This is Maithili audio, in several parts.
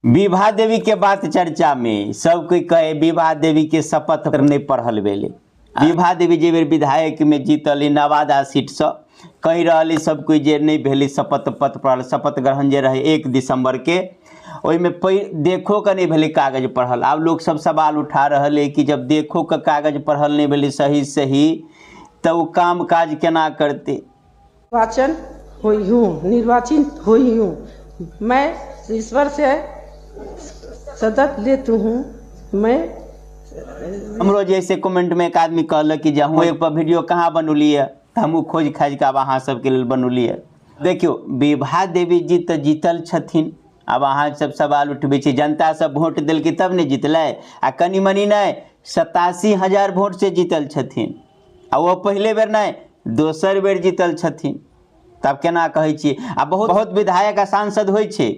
विभा देवी के बात चर्चा में सब कोई कहे विभा देवी के शपथ नहीं पढ़ल भेलै। विभा देवी जे बेर विधायक में जीतल नवादा सीट से कहि रहल सब कोई जे नहीं भेलै शपथ पत्र पढ़ल। शपथ ग्रहण जे रहे 1 दिसंबर के, ओहिमे देखो के नहीं भेलै कागज पढ़ल। आब लोग सब सवाल उठा रहल है कि जब देखो के कागज पढ़ल नहीं भेलै सही सही तो वो काम काज केना करते। निर्वाचन हुई हूँ, निर्वाचित हुई हूँ, मैं ईश्वर से शपथ लेती हूँ। मैं हमरो जैसे कमेंट में एक आदमी कहलक कि जे अहूँ एक पर वीडियो कहाँ बनौलियै, तऽ हमहूँ खोज खाजि कऽ आब अहाँ सबके लेल बनौलियै। देखियौ विभा देवी जी तऽ जीतल छथिन, आब अहाँ सब सवाल उठबै छी जनता सब वोट देलकै तब ने जीतलै, आ कनि मनि नहि 87,000 वोट से जीतल छथिन, आ ओ पहिले बेर नहि दोसर बेर जीतल छथिन, तब केना कहै छियै। आ बहुत बहुत विधायक आ सांसद होइ छै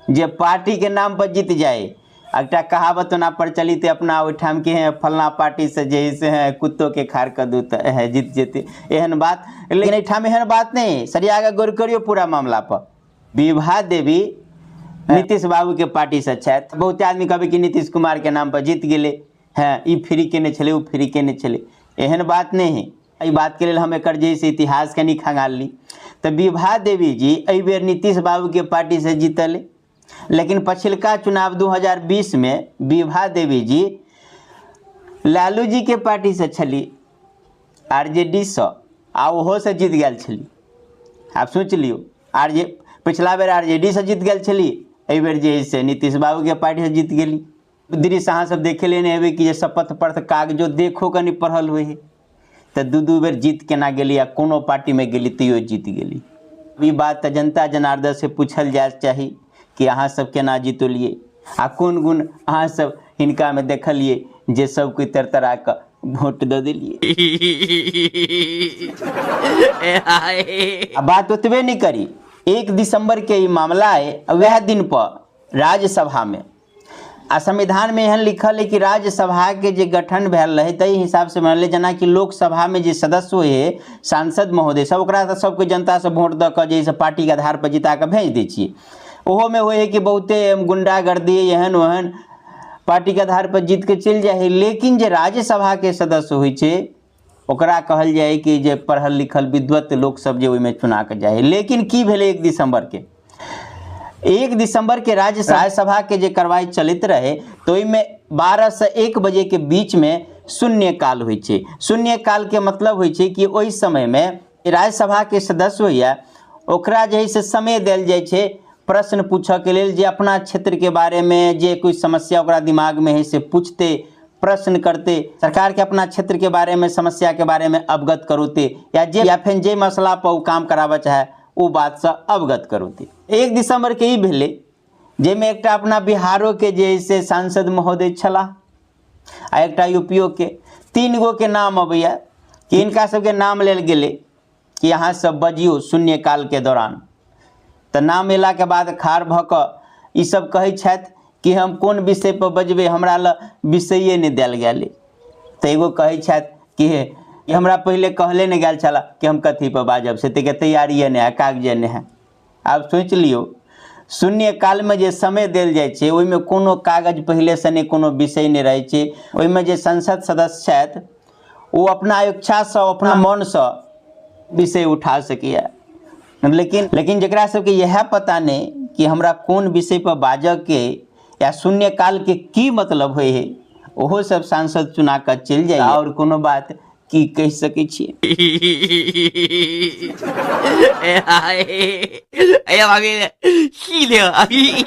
जे पार्टी के नाम पर जीत जाए। एकटा कहावत ओना प्रचलित है अपना ओहिठाम के है, फलना पार्टी से जे से है कुत्तो के खार कऽ दू तऽ है जीत जेतै, एहन बात। लेकिन एहिठाम एहन बात नहि, सरिया कऽ गौर करियौ पूरा मामला पर। विभा देवी नीतीश बाबू के पार्टी से छथि, बहुत आदमी कहबै कि नीतीश कुमार के नाम पर जीत गेलै, हैं ई फ्री केने छलै ओ फ्री केने छलै, एहन बात नहि है। एहि बात के लेल हम एकर जे से इतिहास कनि खंगालली तऽ विभा देवी जी एहि बेर नीतीश बाबू के पार्टी से जीतल, लेकिन पछिलका चुनाव 2020 में विभा देवी जी लालू जी के पार्टी से छली, आरजेडी से, आ ओहो से जीत गेल छली। आब सोच लियौ, आरजे पिछला बेर आरजेडी से जीत गेल छली, एहि बेर जे से नीतीश बाबू के पार्टी से जीत गेली। दृश्य अहाँ सब देखे ले नहि हेबै कि जे शपथ पत्र कागजो देखो कनि पढ़ल होइ है, तऽ दू दू बेर जीत केना गेली आ कोनो पार्टीमे गेली तैयो जीत गेली। ई बात तऽ जनता जनार्दन से पूछल जाय चाही कि अहाँ सब केना जीतलियै आ कोन गुण अहाँ सब हिनकामे देखलियै जे सब कोई तरतरा कऽ वोट दऽ देलियै। आ बात ओतबे नहि करी, 1 दिसंबर के ई मामला है, वएह दिन पर राज्यसभा में आ संविधान में एहन लिखल है कि राज्यसभा के जे गठन भेल रहे ताहि हिसाब से बनल, जेनाकि लोकसभा में जे सदस्य होइ है सांसद महोदय सब, ओकरा सबके जनता से वोट दऽ कऽ जे से पार्टी के आधार पर जिता कऽ भेज दै छियै। ओहो में होइ है कि बहुते गुंडागर्दी एहन ओहन पार्टी के आधार पर जीत के चलि जाइ है, लेकिन जे राज्यसभा के सदस्य होइ छै ओकरा कहल जाइ है कि जे पढ़ल लिखल विद्वत लोक सब जे ओहिमे चुना कऽ जाइ है। लेकिन की भेलै 1 दिसंबर के, 1 दिसंबर के राज्यसभा के जे कार्रवाई चलैत रहे तो ओहिमे 12 से 1 बजे के बीच में शून्य काल होइ छै। शून्य काल के मतलब होइ छै कि ओहि समय में राज्यसभा के सदस्य होइए ओकरा जे है से समय देल जाइ छै प्रश्न पूछऽ के लेल, जे अपना क्षेत्र के बारे में जे कोई समस्या ओकरा दिमाग में है से पूछते, प्रश्न करते, सरकार के अपना क्षेत्र के बारे में समस्या के बारे में अवगत करोते, या जे या फिर जे मसला पर ओ काम कराबऽ चाहे ओ बात से अवगत करोते। 1 दिसंबर के ई भेलै जाहिमे एकटा अपना बिहारो के जे से सांसद महोदय छलाह आ एकटा यूपीओ के, 3 गो के नाम अबैया कि हिनका सबके नाम लेल गेलै कि अहाँ सब बजियौ शून्य काल के दौरान। तऽ नाम अयलाके बाद खाड़ भऽ कऽ ई सब कहै छथि कि हम कोन विषय पर बजबै, हमरा लग विषये नहि देल गेल। तऽ एगो कहै छथि कि हे हमरा पहिले कहले नहि गेल छल कि हम कथी पर बाजब, से ताहिके तैयारिए नहि है, कागजे नहि है। आब सोचि लियौ, शून्य कालमे जे समय देल जाइ छै ओहिमे कोनो कागज पहिलेसँ नहि, कोनो विषय नहि रहै छै। ओहिमे जे संसद सदस्य छथि ओ अपना इच्छासँ अपना मनसँ विषय उठा सकैए, लेकिन लेकिन जकरा सबके इएह पता नहि कि हमरा कोन विषय पर बाजऽके या शून्य कालके की मतलब होइ है, ओहो सब सांसद चुना कऽ चलि जाइए। आओर कोनो बात की कहि सकै छियै।